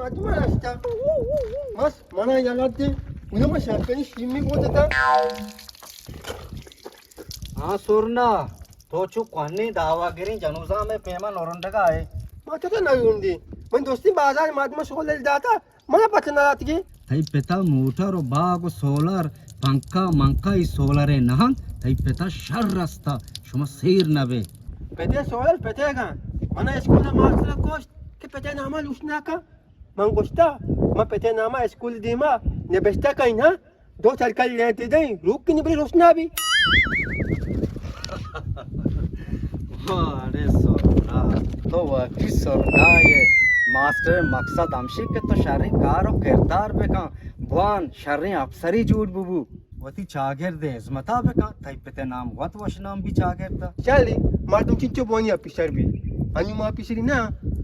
حتما راستا. بس، منا یاد دے. اونو ما شرکنی شیمی کو دیتا. ہاں سورنا، تو چو کوہنیں دعواگریں جنوزامے پیما نورنڈگا ئے. ما تو نہ نورندی. من دوستی بازار مردم شغل داتا. منا پتہ نہ داتگی. تئی پتا موٹر و باگ و سولر، پنکھا منکھا ای سولر نہ انت. تئی پتا شر استا، شما سیر نہ بے. پتے سولر پتے گا. منا اسکول ماسٹر کشت کہ پتے ناما لوش نہ کا. من گوشتا، من پتے ناما اسکول دیما نبشتہ کئیں نا، دو سرکل لیتے دیں، روک کی نبری روشنا بھی. اڑے سورنا، تو واقعی سورنا ئے. ماسٹر مقصد ہمشی کہ تو شریں کار و کردار بکن، بوان شریں افسری جوڑ ببو. وتی چاگرد ہزمتا بکن، تئی پتے نام وت وش نام بی چاگردا. چالی، مردم چنچو بوانی آفیسر بی. انو ما آفیسری نا،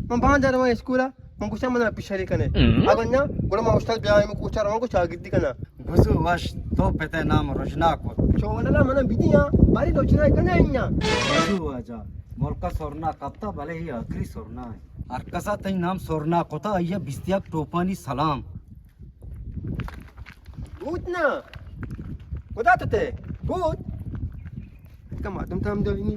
من باندر وان اسکولا، من گوشاں من آفیسری کنے. اگر نا، گڑا ما استاد بیایم کوچا روان کو چاگردی کنا. بزو وش، تو پتے نام رجنا کت. چو والا من بدیاں، باری رجنا کنا انیا. بزو واجہ، ملک سورنا کپتا، بلے ہی آخری سورنا ہے. ہر کسا تئی نام سورنا کتا، آیا بیست یک ٹوپانی سلام. بوت نا. خدا تو تے. بوت. کم آدم تام دوینی.